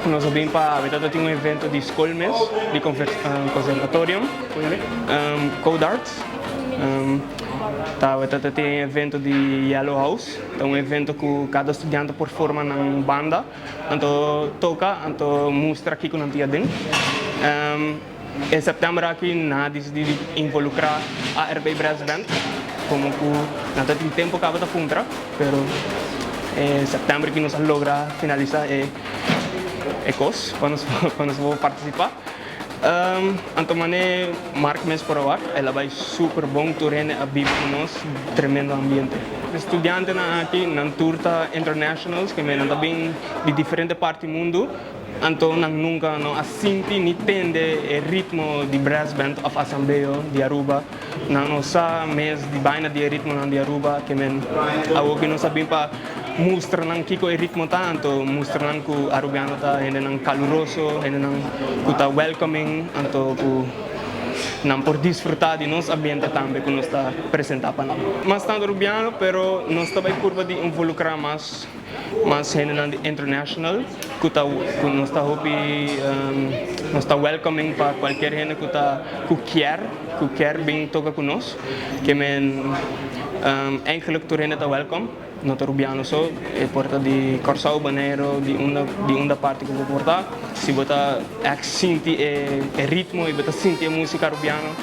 Nos a bin pa awe ta tin un evento di skol mes, di conservatorium, Codarts. Ta awe ta tin e evento di Yellow House, ta un evento ku kada studiante por forma nan banda, anto toka, anto mustra kiko nan tin aden. E sèptèmber aki nan a disidí di involukrá ARB Brass Band, komo ku nan ta tin tempu kaba ta puntra, pero e sèptèmber aki nos a logra finalisá e e kos pa nos pa nos por partisipá. Anto manera Mark mes por a wak, el a bai super bon, tur hende a biba ku nos, tremendo ambiente. E studiantenan aki nan tur ta internationals, ke men nan ta bin di diferente parti mundu. Anto nan nunca no a sinti ni tende e ritmo di brass band of asambleo di Aruba. Nan no sa mes di baina di e ritmonan di Aruba ke men awo ki nos a bin pa mustra nan kiko e ritmo ta, anto mustra nan ku Arubiano ta hendenan kaluroso, hendenan ku ta welcoming, anto ku nan por disfruta di nos ambiente tambe ku nos ta presenta pa nan. Mas tanto Arubiano pero nos ta bai purba di involucra mas. Mas hendenan di international ku ta ku nos ta hopi nos ta welcoming pa cualkier hende ku ta ku kier ku kier bin toka ku nos ke men eigenlijk tur hende ta welcome no ta rubiano so e por ta di Kòrsou, Boneiru di unda di unda parti ku bo por ta si bo ta ègt sinti e ritmo i bo ta sinti e músika rubiano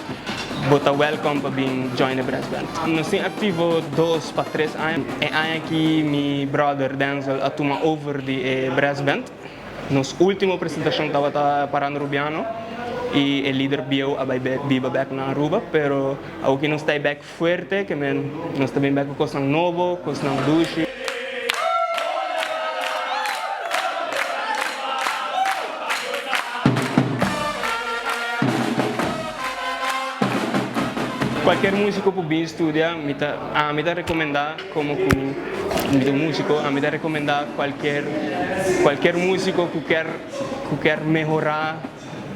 bo ta welcome pa bin join e brass band. Nos tin aktivo dos pa tres aña. E aña aki mi brother Denzel a tuma over di e brass band. Nos ultimo presentacion tabata Parando Rubiano y e lider bieu a bay biba bek na Aruba, pero awoki nos ta e bek fuerte ke men nos ta bin bek ku kosnan nobo, kosnan dushi. Cualkier musico por bin studia, mi ta ami ta recomenda como cu mi ta un musico, ami ta recomenda cualkier cualkier musico cu kier cu kier mehora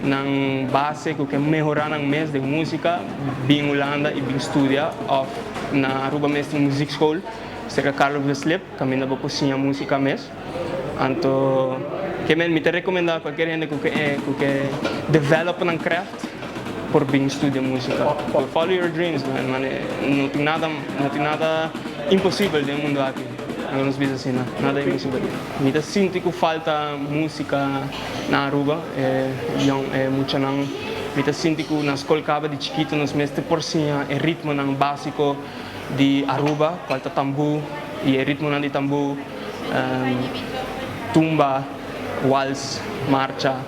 nan base, cu kier mehora nan mes den musica, bin Hulanda y bin studia of na Aruba mes tin muziekschool cerca Carlo Veslip caminda bo por siña musica mes. Anto ke men mi ta rekomendá kualkier hende ku ke ku ke develop nan craft por bin studia músika. Follow your dreams man, mane no tin nada no tin nada imposibel den e mundu aki, laga nos bisa asina, nada imposibel. Mi ta sinti ku falta músika na Aruba, e yòn e muchanan mi ta sinti ku na skol kaba di chikitu nos mester por siña e ritmonan básiko di Aruba, kual ta tambú i e ritmonan di tambú. Tumba, wals, marcha,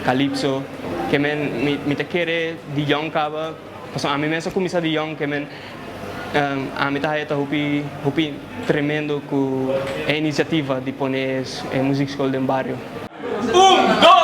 calypso, ke men mi ta kere di yòn kaba, pasobra ami mes a kuminsá di yòn ke men ami ta haya ta hopi hopi tremendo ku e inisiativa di pone e muziekschool den bario. Un, dos!